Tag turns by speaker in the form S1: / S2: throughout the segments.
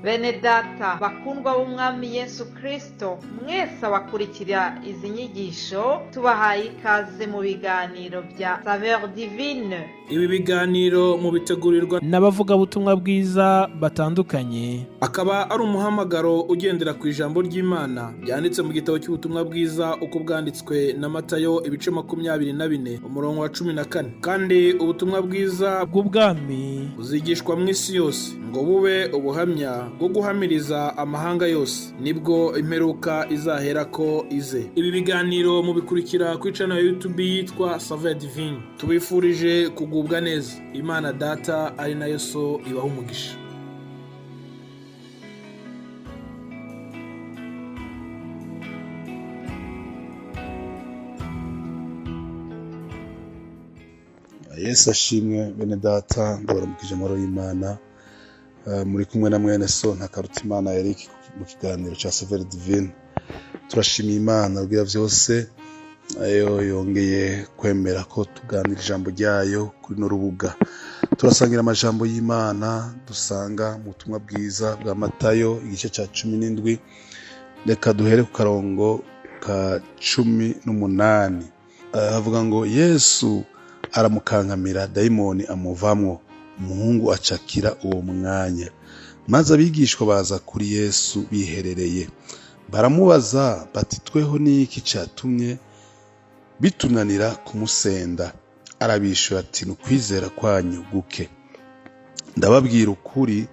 S1: Bene data bakundwa b'Umwami Yesu Kristo, mwese abakurikira izi nyigisho, tubahaye ikaze mu biganiro bya Saveur Divine.
S2: Ibi biganiro mubitegurirwa
S3: n'abavugabutumwa bwiza batandukanye,
S2: akaba ari umuhamagaro ugendera ku ijambo ry'Imana ryanditse mu gitabo cy'ubutumwa bwiza uko bwanditswe na Matayo, ibice 24, umurongo wa 14. Kandi ubutumwa bwiza
S3: bw'ubwami
S2: buzigishwa mu isi yose ngo bube ubuhamya bwo guhamiriza amahanga yose, nibwo imperuka izaherako ize. Ibi biganiro mubikurikira kuri channel ya YouTube yitwa Saveur Divine. Tubifurije kugubwa neza. Imana Data ari nayo So ibaha umugisha.
S4: Yesu ashimwe. Bene data, ndabaramukije amahoro y'Imana. Muri kumwe na mwene so Ntakarutimana Eric mu kiganiro ca Saveur Divine. Turashimiye Imana rwira vyose ayo yongeye kwemera ko tuganira ijambo ryayo kuri no rubuga. Turasangira amajambo y'Imana dusanga mu butumwa bwiza bwa Matayo, igice ca 17. Reka duhere ku karongo ka 18. Havuga ngo: Yesu aramukankamira, dayimoni amuvamwo, umuhungu acakira uwo mwanya. Maze abigishwa baza kuri Yesu biherereye, baramubaza bati: tweho n'iki catumye bitunanira kumusenda? Arabishura ati: ni ukwizera kwanyu guke. Ndababwira ukuri,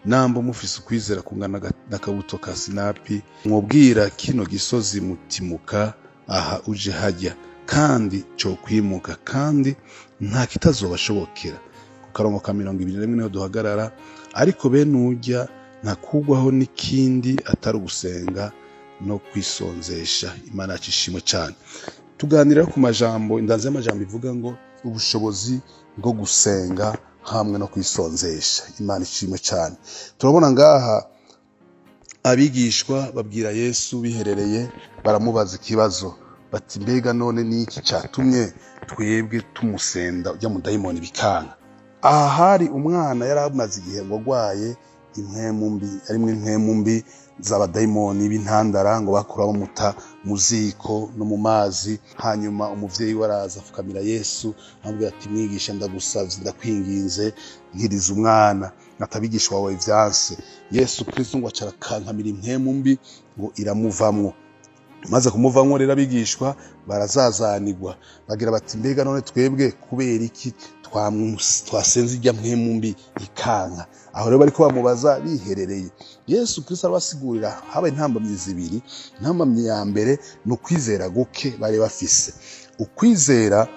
S4: nambo mufise ukwizera kungana n'akabuto ka sinapi, mwobwira kino gisozi mutimuka aha uje hajya, kandi cokwimuka, kandi nta kitazobashobokera. Ku karongo ka 21 niho duhagarara. Ariko bene urya ntakugwaho n'ikindi atari ugusenga no kwisonzesha. Imana yacu ishimwe cyane. Tuganira ku majambo, indanzi y'amajambo ivuga ngo ubushobozi bwo gusenga hamwe no kwisonzesha. Imana ishimwe cyane. Turabona ngaha abigishwa babwira Yesu biherereye, baramubaza ikibazo bati: mbega none niki cyatumye twebwe tumusenda ujya mu dayimoni bikanga? Aha hari umwana yari amaze igihe ngo agwaye impwemu mbi, arimwo impwemu mbi z'abadayimoni b'intandara, ngo bakura bamuta mu ziko no mu mazi. Hanyuma umuvyeyi we araza afukamira Yesu, amubwira ati: mwigisha, ndagusavye, ndakwinginze, nkiriza umwana, atabigishwa wawe vyanse. Yesu Kristo ngo aca arakankamira impwemu mbi, ngo iramuvamwo. Maze kumuvamwo rero, abigishwa barazazanirwa, bagira bati: mbega none twebwe kubera iki twasenze ijya mpwemu mbi ikanka? Aho rero bariko bamubaza biherereye, Yesu Kristo arabasigurira habaye intambamyi zibiri. Intambamyi ya mbere ni ukwizera guke bari bafise. Ukwizera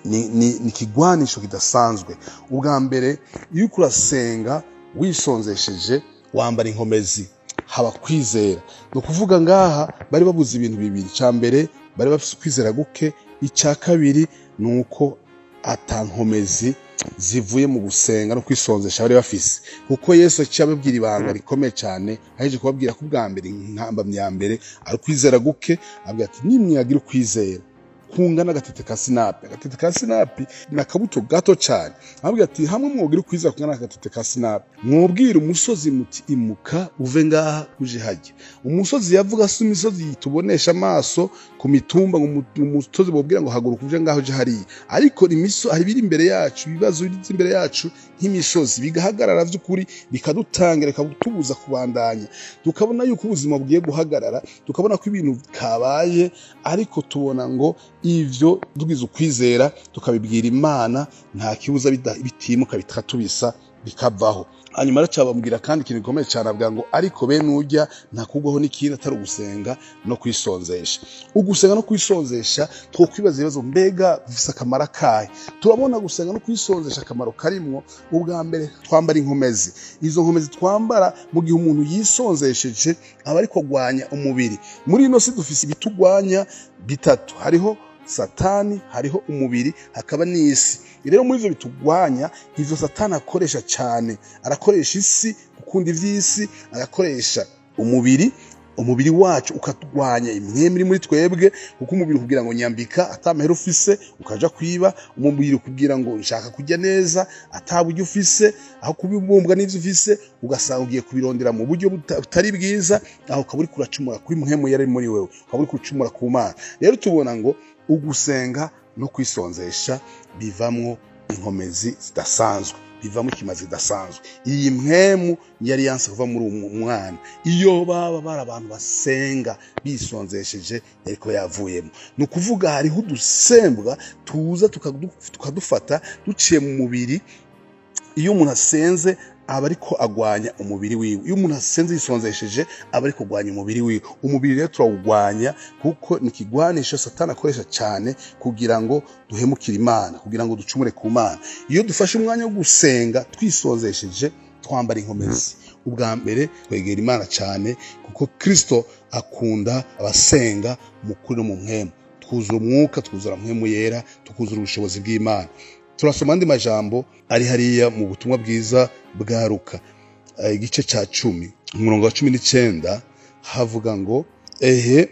S4: ni ikigwanisho kidasanzwe. Ubwa mbere, iyo uriko urasenga wisonzesheje, wambara inkomezi, haba kwizera. Ni ukuvuga ngaha bari babuze ibintu bibiri. Icya mbere, bari bafise ukwizera guke. Icya kabiri ni uko ata nkomezi zivuye mu gusenga no kwisonzesha bari bafise, kuko Yesu aciye ababwira ibanga rikomeye cyane. Aheje kubabwira ko ubwa mbere, intambamyi ya mbere ari ukwizera guke, abwira ati: nimwagira ukwizera kungana agatete ka sinapi. Agatete ka sinapi ni akabuto gato cyane. Ababwira ati: hamwe mwogira ukwizera kungana agatete ka sinapi, mwobwira umusozi muti imuka uve ngaha uje hajya. Umusozi yavuga si imisozi tubonesha amaso ku mitumba, ngo umusozi bobwira ngo haguruka uje ngaho uje hariya, ariko hari ibiri imbere yacu, ibibazo biri imbere yacu nk'imisozi, bigahagarara by'ukuri, bikadutangira, bikatubuza kubandanya. Tukabona yuko ubuzima bugiye guhagarara, tukabona ko ibintu kabaye, ariko tubona ngo ivyo tugize ukwizera tukabibwira Imana, nta kibuza bitimuka, bikatubisa, bikavaho. Hanyuma aracababwira kandi ikintu gikomeye cyane, avuga ngo: ariko bene urya ntakugwaho n'ikindi atari ugusenga no kwisonzesha. Ugusenga no kwisonzesha, twokwibaza ibibazo: mbega bifise akamaro akahe? Turabona gusenga no kwisonzesha akamaro karimwo. Ubwa mbere, twambara inkomezi. Izo nkomezi twambara mu gihe umuntu yisonzesheje, aba ariko agwanya umubiri. Muri ino si dufise ibitugwanya bitatu: hariho Satani, hariho umubiri, hakaba n'isi. Rero muri ivyo bitugwanya, ivyo Satani akoresha cyane, arakoresha isi, gukunda ivy'isi, agakoresha umubiri. Umubiri wacu ukatwanya impwemu iri muri twebwe, kuko umubiri ukubwira ngo nyambika atamahera ufise, ukaja kwiba. Umubiri ukubwira ngo nshaka kurya neza ataburyo ufise, aho kubibumbwa n'ivyo ufise ugasanga ugiye kubirondera mu buryo butari bwiza, aho ukaba uriko uracumura kuri mpwemu yari muri wewe, ukaba uriko uracumura ku Mana. Rero tubona ngo ugusenga no kwisonzesha bivamwo inkomezi zidasanzwe, bivamo ikimazi kidasanzwe. Iyi mpwemu yari yanse kuva muri uwo mwana, iyo baba bari abantu basenga bisonzesheje yariko yavuyemo. Ni ukuvuga hariho udusembwa tuza tukadufata duciye mu mubiri. Iyo umuntu asenze aba ariko agwanya umubiri wiwe, iyo umuntu asenze yisonzesheje aba ariko agwanya umubiri wiwe. Umubiri rero turawugwanya kuko ni ikigwanisho Satani akoresha cyane kugira ngo duhemukire Imana, kugira ngo ducumure ku Mana. Iyo dufashe umwanya wo gusenga twisonzesheje, twambara inkomezi. Ubwa mbere twegera Imana cyane, kuko Kristo akunda abasenga mu kuri no mu mpwemu. Twuzura umwuka, twuzura mpwemu yera, tukuzura ubushobozi bw'Imana. Turasoma andi majambo ari hariya mu butumwa bwiza bwa Luka, igice ca 10 umurongo wa 19, havuga ngo ehe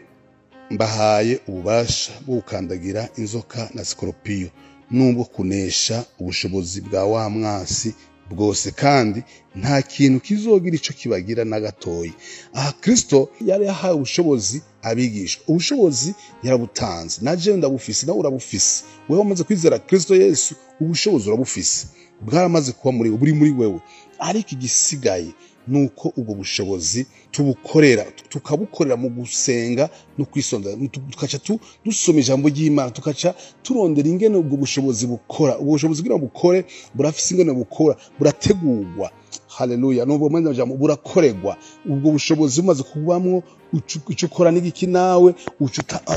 S4: mbahaye ububasha bwo gukandagira inzoka na sikoropiyo, nubwo kunesha ubushobozi bwa wa mwasi bwose, kandi nta kintu kizogira ico kibagira na gatoyi. Aha Kristo yari yahaye ubushobozi abigishwa, ubushobozi yarabutanze, na jewe ndabufise, nawe urabufise. Wewe wamaze kwizera Kristo Yesu, ubushobozi urabufise, bwaramaze kuba muri buri muri wewe. Ariko igisigaye nuko ubwo bushobozi tubukorera, tukabukorera mu gusenga no kwisonza, tukaca dusoma ijambo ry'Imana, tukaca turondera ingene ubwo bushobozi bukora. Ubwo bushobozi kugira ngo bukore burafise ingene bukora, burategurwa. Haleluya! Nubwo mwenda jambo burakoregwa. Ubwo bushobozi bumaze kubamwo, uca ukora n'igiki nawe?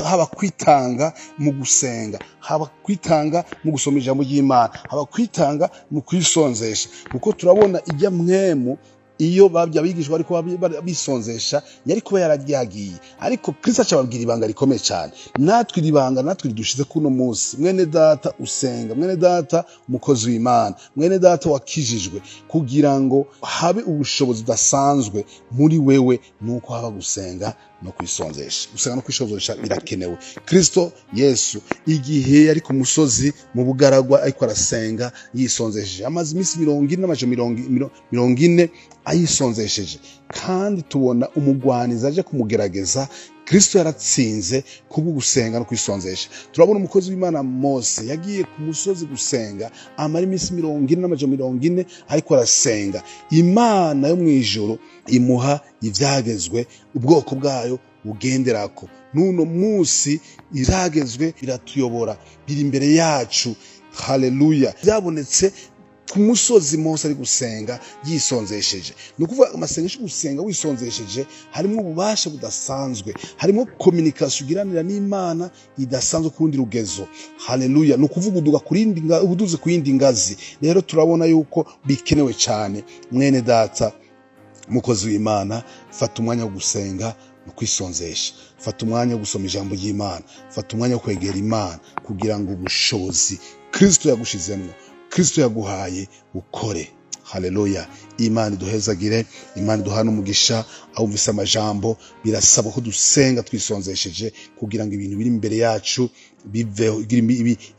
S4: Haba kwitanga mu gusenga, haba kwitanga mu gusoma ijambo ry'Imana, haba kwitanga mu kwisonzesha, kuko turabona ijya mwemu iyo babya abigishwa bariko bisonzesha yari kuba yararyagiye. Ariko Kristo aca ababwira ibanga rikomeye cyane. Natwe iri banga natwe ridushize kuno munsi, mwene data usenga, mwene data umukozi w'Imana, mwene data wakijijwe, kugira ngo habe ubushobozi budasanzwe muri wewe nuko haba gusenga no kwisonzesha. Gusenga no kwisonzesha birakenewe. Kristo Yesu igihe yari ku musozi mu bugaragwa ariko arasenga yisonzesheje, amaze iminsi 40 n'amajoro 40 ayisonzesheje, kandi tubona umugwaniza aje kumugerageza, Kristo yaratsinze kubwo gusenga no kwisonzesha. Turabona umukozi w'Imana Mose yagiye ku musozi gusenga, amara iminsi 40 n'amajoro 40 ariko arasenga. Imana yo mu ijuru imuha ivyagezwe ubwoko bwayo bugenderako. N'uno munsi ivyagezwe biratuyobora, biri imbere yacu. Haleluya! Byabonetse ku musozi Mose ari gusenga yisonzesheje. Ni ukuvuga amasengesho gusenga wisonzesheje harimo ububasha budasanzwe, harimo communication ugiranira n'Imana idasanzwe ku rundi rugezo. Haleluya! Ni ukuvuga uduga kurindi ubuduze ku yindi ngazi. Rero turabona yuko bikenewe cyane. Mwene data mukozi w'Imana, fata umwanya wo gusenga no kwisonzesha, fata umwanya wo gusoma ijambo ry'Imana, fata umwanya wo kwegera Imana, kugira ngo ubushobozi Kristo yagushizemwo, Kristo yaguhaye ukore. Haleluya! Imana iduhezagire, Imana iduhane umugisha. Abumvise amajambo, birasaba ko dusenga twisonzesheje kugira ngo ibintu biri imbere yacu biveho,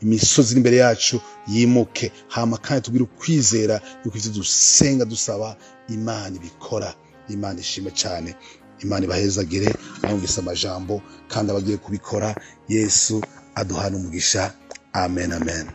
S4: imisozi iri imbere yacu yimuke. Hama kandi tugire ukwizera yuko ivyo dusenga dusaba Imana ibikora. Imana ishimwe cyane, Imana ibahezagire. Abumvise amajambo kandi abagiye kubikora, Yesu aduhane umugisha. Amen, amen.